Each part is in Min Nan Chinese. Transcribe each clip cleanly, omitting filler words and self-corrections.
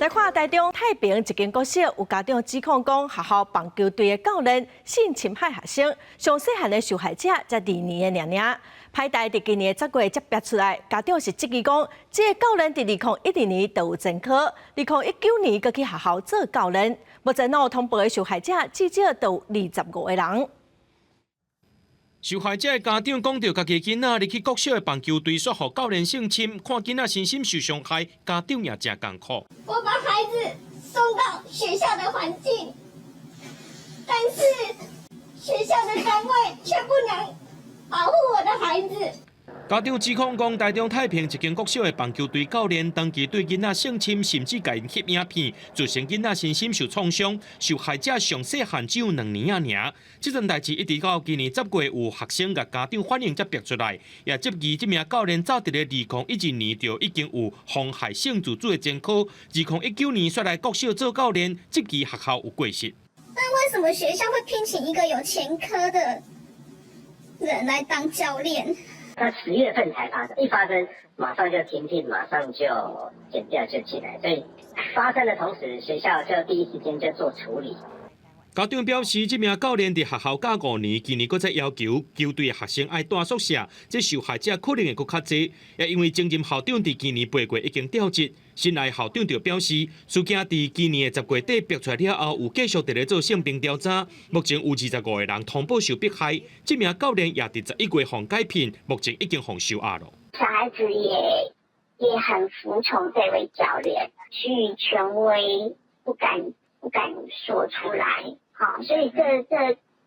來看台中太平一間國小，有家長指控講學校棒球隊的教練性侵害學生，上細漢的受害者才2年的爾爾。歹代佇今年10月才爆出來，家長是質疑講，這个教練佇2012年就有前科，2019年閣去學校做教練，目前哦通報的受害者至少都有25個人。受害者的家長講著家己囡仔入去國小的棒球隊，煞予教練性侵，看囡仔身心受傷害，家長也誠艱苦。我把孩子送到學校的環境，但是學校的單位卻不能保護我的孩子。家長指控講，台中太平一間國小的棒球隊教練長期對囡仔性侵，甚至共𪜶翕影片，造成囡仔身心受創傷。受害者上細漢只有2年仔爾。這樁代誌一直到今年10月，有學生共家長反映才爆出來，也質疑這名教練早佇咧2012年就已經有妨害性自主的前科，2019年煞來國小做教練，質疑學校有過失。那為什麼學校會聘請一個有前科的人來當教練？他10月份才發生，一發生馬上就停聘，馬上就檢調就進來，所以發生的同時，學校就第一時間就做處理。家長表示，這名教練佇學校教5年，今年閣再要求球隊學生愛蹛宿舍，這受害者可能會閣較濟。也因為前任校長佇今年8月已經調職，新來校長就表示，事件佇今年的10月底爆出來了後，有繼續佇咧做性平調查。目前有25個人通報受迫害，這名教練也佇11月予解聘，目前已經予收押了。小孩子也很服從這位教練，趨於權威，不敢說出來，好，所以這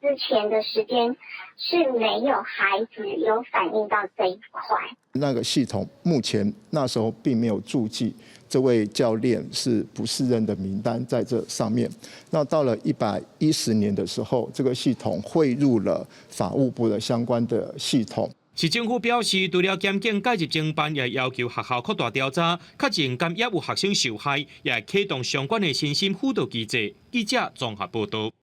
之前的時間是沒有孩子有反映到這一塊。那個系統目前那時候並沒有註記這位教練是不適任的名單在這上面。那到了110年的時候，這個系統匯入了法務部的相關的系統。市政府表示，除了檢警介入偵辦，也要求學校擴大調查，確認敢也有學生受害，也啟動相關的身心輔導機制。記者綜合報道。